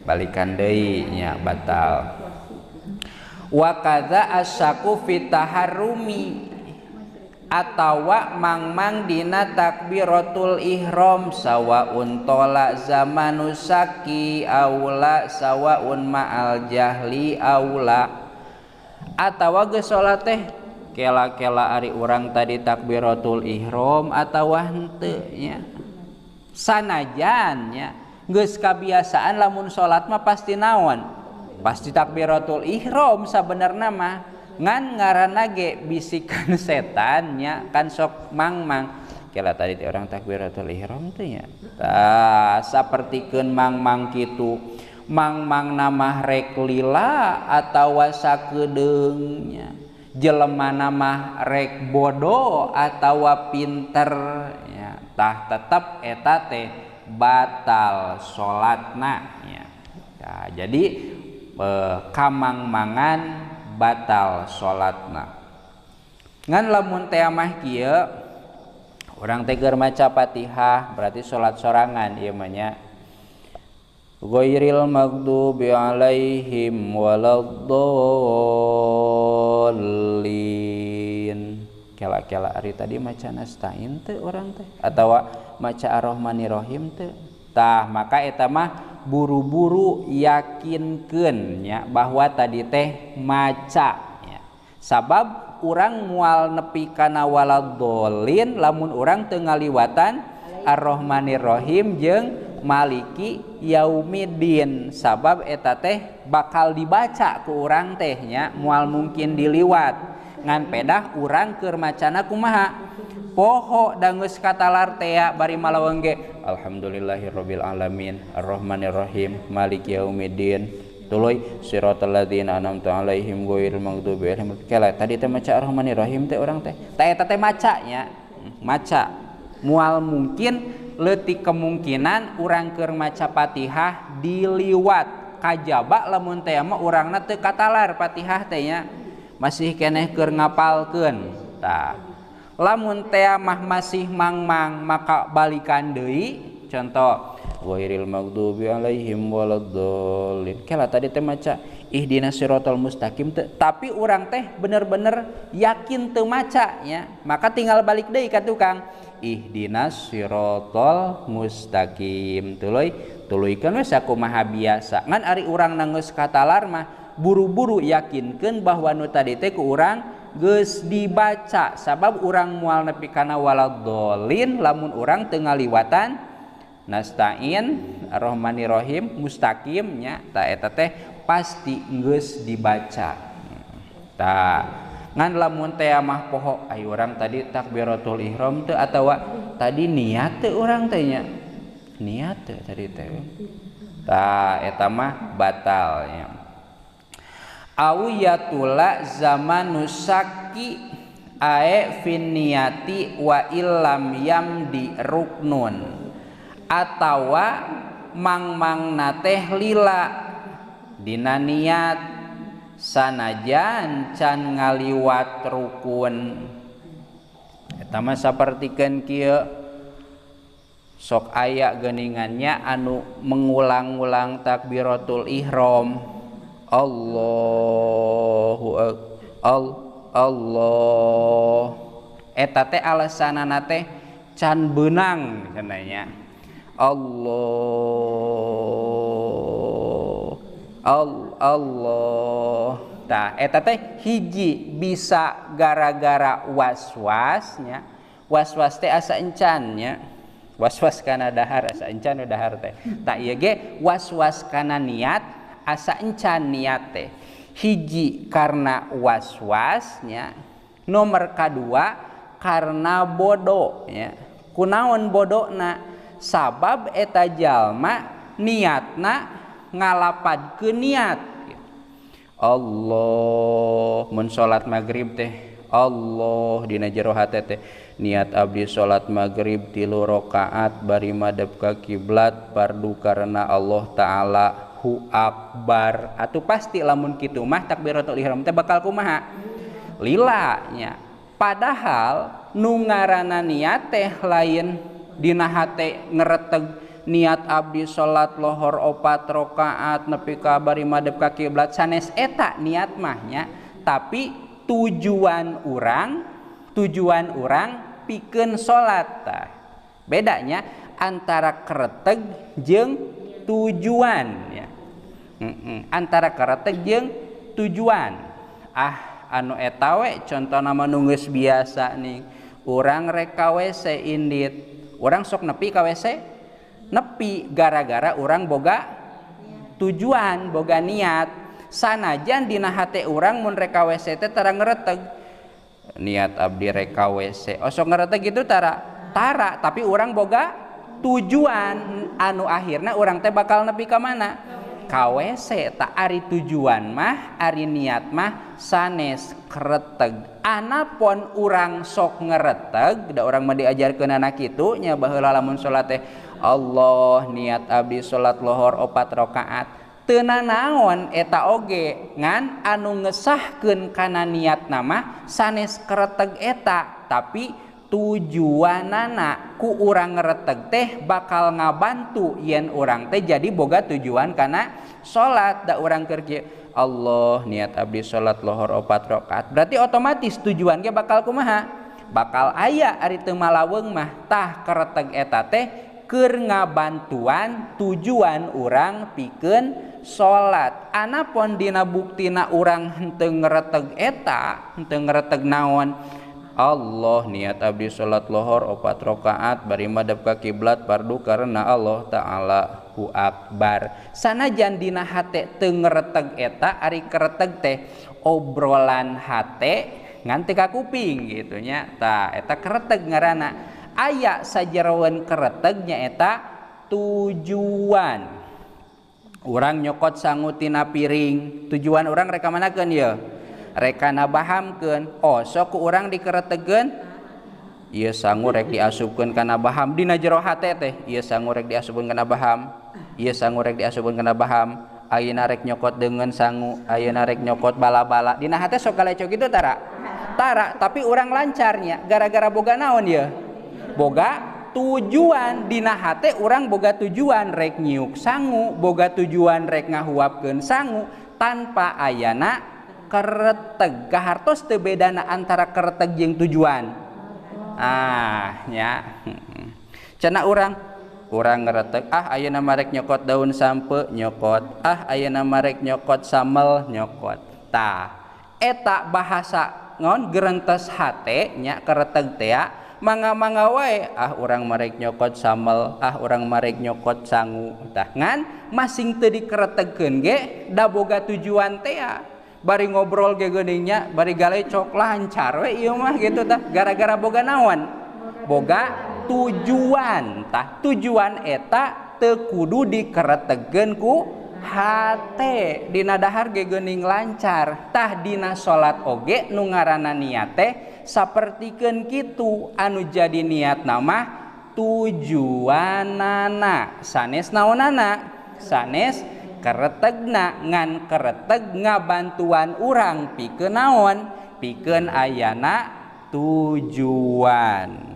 Balikan deui nya batal. Wa kadza asyaku fi taharrumi atawa mangmang dina takbiratul ihram sawaun tola zamanu saki aula sawaun ma'al jahli aula atawa geus salat teh kela-kela ari urang tadi takbiratul ihram atawa henteu nya sanajan nya geus kabiasaan lamun salat mah pasti naon pasti takbiratul ihram sabenerna mah ngan ngaranna ge bisikan setan nya kan sok mangmang kela tadi teh orang takbiratul ihram teh nya tah sapertikeun mangmang kitu mangmang namah rek lila atawa sakedeung nya jelema namah rek bodoh atawa pinter nya tah tetep eta teh batal salatna nya. Tah jadi kamangmangan batal salatna. Ngan lamun teh mah kieu urang teh keur maca Fatihah berarti salat sorangan ieu mah nya. Ghairil maghdubi alaihim waladdallin. Kela-kela ari tadi maca nasta'in teh urang teh atawa maca Ar-Rahmanir-Rahim teh. Tah maka eta mah buru-buru yakinkeun nya bahwa tadi teh maca nya. Sabab urang moal nepi kana waladdallin lamun urang teu ngaliwatan Ar-Rahmanir-Rahim jeung Maliki Yaumiddin. Sabab eta teh bakal dibaca ku urang teh nya moal mungkin diliwat. Ngan pedah urang keur macana kumaha poho da geus katalar tea bari malaweng ge alhamdulillahirabbil alamin arrahmanirrahim maliki yaumiddin tuluy siratal ladzina an'amta alaihim ghairil maghdubi alaihim. Kela tadi teh maca arrahmanirrahim teh urang teh tah eta teh maca nya maca moal mungkin leutik kemungkinan urang keur maca Fatihah diliwat kajaba lamun teh mah urangna teu katalar Fatihah teh nya masih keneh keur ngapalkeun. Tah lamun teh mah masih mangmang maka balikan deui contoh ghairil maghdubi alaihim waladdallin kela tadi teh maca ihdinas siratal mustaqim teh tapi urang teh bener-bener yakin teu maca nya maka tinggal balik deui ka tukang ihdinas siratal mustaqim tuluy tuluykeun we sakumaha biasa ngan ari urang geus katalar mah buru-buru yakinkeun bahwa nu tadi teh ku urang geus dibaca sabab urang moal nepi kana waladdallin lamun urang teu ngaliwatan nasta'in arrahmanirrahim mustaqim nya tah eta teh pasti geus dibaca. Tah ngan lamun teh mah poho ai urang tadi takbiratul ihram teu atawa tadi niat teu urang teh nya niat teu tadi teh tah eta mah batal nya. Awiyatula zamanus syakki ae finniyati wa illam yamdi ruknun atawa mangmangna teh lila dina niat sanajan can ngaliwat rukun. Eta mah sapertikeun kieu sok aya geuningannya anu mengulang-ulang takbiratul ihram Allahu Allah eta teh alasanana teh can beunang cenah nya Allah Allah tah eta teh hiji bisa gara-gara was-was nya was-was teh asa encan nya was-was kana dahar asa encan dahar teh tah ieu ge was-was kana niat asa encan niat teh hiji karena was-wasnya nomor kadua karena bodoh nya kunaon bodona sabab eta jalma niatna ngalapadkeun niat Allah mun salat magrib teh Allah dina jero hate teh niat abdi salat magrib 3 rakaat bari madep ka kiblat fardu karena Allah taala hu akbar atuh pasti lamun kitu mah takbiratul ihram teh bakal kumaha lila nya padahal nu ngaranna niat teh lain dina hate ngereteg Niat abdi salat lohor 4 rakaat nepi ka bari madep ka kiblat, sanes eta niat mah nya, tapi tujuan urang pikeun salat. Tah bedanya antara kereteg jeung tujuan ya. Antara kereteg jeung tujuan. Ah anu eta we contohna mah nu geus biasa nih. Urang rek ka WC indit, urang sok nepi ka WC? Nepi gara-gara urang boga tujuan, boga niat. Sanajan dina hate urang mun rek ka WC teh tara ngereteg. Niat abdi rek ka WC. Osok ngereteg gitu tara? Tara, tapi urang boga tujuan anu akhirna urang teh bakal nepi ka mana? Ka WC. Tak ari tujuan mah, ari niat mah sanes kereteg. Anapon urang sok ngereteg, da urang mah diajarkeun anak kitu nya baheula lamun salat teh Allah niat abdi salat lohor 4 rakaat. Teu nanaon eta oge ngan anu ngesahkeun kana niatna mah sanes kereteg eta, tapi tujuanana ku urang ngereteg teh bakal ngabantu yen urang teh jadi boga tujuan kana salat. Da urang keur kieu Allah niat abdi salat lohor 4 rakaat, berarti otomatis tujuan ge bakal kumaha? Bakal aya ari teu malaweung mah. Tah kereteg eta teh keur ngabantuan tujuan urang pikeun salat. Anapon dina buktina urang henteu ngereteg eta, henteu ngereteg naon? Allah niat abdi salat lohor 4 rakaat bari madep ka kiblat fardu karena Allah Ta'ala hu akbar. Sanajan dina hate teu ngereteg eta, ari kereteg teh obrolan hate ngan teu ka kuping gitu nya. Tah eta kereteg ngaranna. Aya sajeroeun kereteg nyaeta tujuan. Urang nyokot sangu tina piring, tujuan urang rek kamanakeun ieu? Rek kana bahamkeun. Oh sok ku urang dikeretegeun ieu sangu rek diasupkeun kana baham. Dina jero hate teh ieu sangu rek diasupkeun kana baham, ieu sangu rek diasupkeun kana baham, ayeuna rek nyokot deungeun sangu, ayeuna rek nyokot bala-bala. Dina hate sok galecok kitu tara? Tara, tapi urang lancarnya gara-gara boga naon ieu? Boga tujuan. Dina hate urang boga tujuan rek nyiuk sangu, boga tujuan rek ngahuapkeun sangu tanpa ayana kereteg. Kahartos teu bedana antara kereteg jeung tujuan. Ah nya. Cenah urang ngereteg, ah ayeuna mah rek nyokot daun sampe nyokot, ah ayeuna mah rek nyokot samel nyokot. Tah eta bahasa ngon gerentes hate nya kereteg teh mangga-mangga wae, ah urang marek nyokot samel, ah urang marek nyokot sangu. Tah ngan masing teu dikeretegkeun ge da boga tujuan teh. Bari ngobrol ge geuning nya, bari galecok lancar we ieu mah gitu tah, gara-gara boga naon? Boga tujuan. Tah tujuan eta teu kudu dikeretegkeun ku hate. Dina dahar ge geuning lancar. Tah dina salat oge nu ngaranna niat teh sapertikeun kitu, anu jadi niat nama tujuanana sanes naonana, sanes keretegna. Ngan kereteg ngabantuan urang pikeun naon? Pikeun ayana tujuan.